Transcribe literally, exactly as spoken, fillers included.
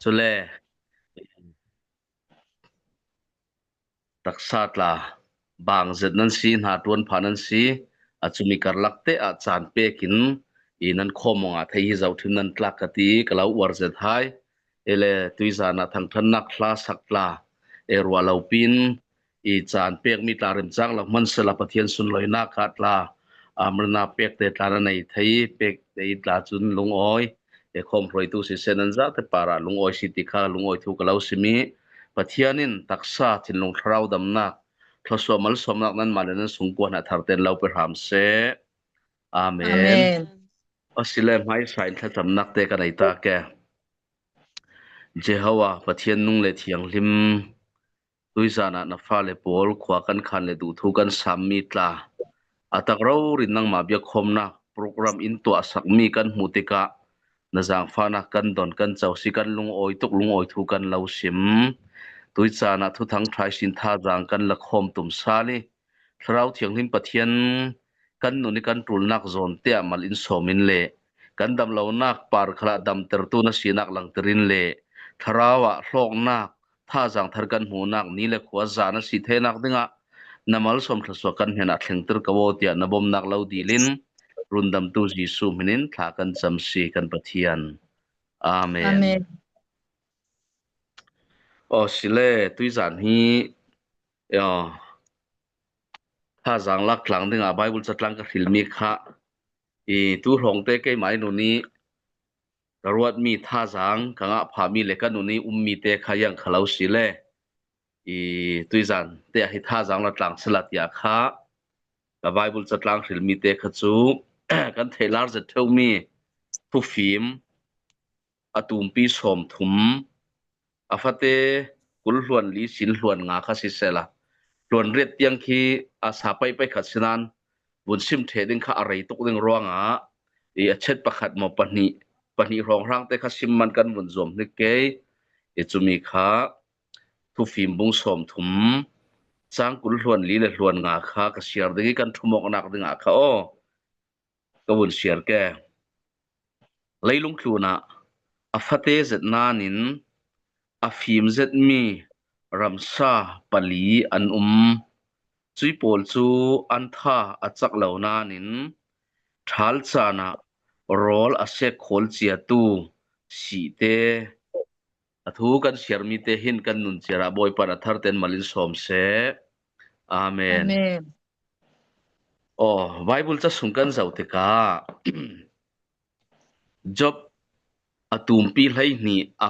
Cule taksa tla bang zet nan si, hna tuan pha nan si, a cumi karlak te ah caan pek in i nan khawm mawng ah thei hi zoh thim nan tlak ka ti ka lo uar zet hai. Ele tuizan ah thangṭhatnak hla sak tla e ruah lo pin i caan pekmi tla remcang lo hmansela Pathian sunlawinak ah tla amrina pekte tla na nei thei pekte i tla cun lungawi e khawm hruaitu siseh nan zate parah lungawi si ti kha lungawi thu ka lo simi. Pathian in taksa thinlung thlarau damnak thluasuah malsawmnak nanmah le nan sungkuan ah tharte an lo pe hram seh. Amen. Amen. Asile hmaisa in thlacamnak te ka nei ta ke. Jehovah Pathian nung le thianghlim, tuizan ah na fale pawl khua kan khan le duhthu kan sammi tla a tak rori nangmah biakhawmnak program in tuahsakmi kan hmuh tikah na zangfahnak kan don kan co si, kan lungawi tuk, lungawi thu kan lo sim. Tuizan ah thuthang ṭha ihsin thazaang kan la khawm tum sal i Thlarau Thianghlim Pathian kan nun i kan ṭulnak zawn te ah mal in sawm in le kan damlonak par khalah damtertu na sinak langter in le thlarau ah hlawknak thazaang thar kan hmuhnak ni le khua zan a si theinak dingah na malsawm thluasuah kan hnenah thlengtir ko aw tiah na bomnak lo dil in rundamtu Jesuh hmin in thla kan cam si kan Pathian. Amen. Amen. Aw sile tuizan hi aw thazaang lak tlang dingah Bible catlang ka hrilmi kha i tu hrawngte keimah i nun i ka ruatmi thazaang ka ngah phahmi le ka nun i ummi te kha iang kha lo si le i tuizan te ah hi thazaang la tlang sila tiah kha ka Bible catlang hrilmi te kha cu kan theihlar zet ṭheumi thufim a tumpi sawmthum a fate kul hluan li sin hluan nga kha sisela hluan riat tiang khi a sa paipai khat sinan vun sim ṭheh ding kha a rei tuk ding ruangah i a chet pakhat maw pahnih pahnih hrawnghrang te kha sim man kan vun zuam hnik kei. I cumi kha thufim bung sawmthum cang kul hluan li le hluan nga kha ka siar ding i kan ṭhumawknak dingah kha aw ka vun siar ke. Leilung tlunah a fate zet nanin a fim zetmi ramsa pali an um. Cui pawl cu an tha a cak lo nanin ṭhal caan ah rawl a sek khawl ciatu sihte a thu kan siarmi te hin kan nun ciar ah Bawipa in a thar ten mal in sawm seh. Amen. Amen. Aw, Bible ca sung kan zoh tikah Job a tumpi hleihnih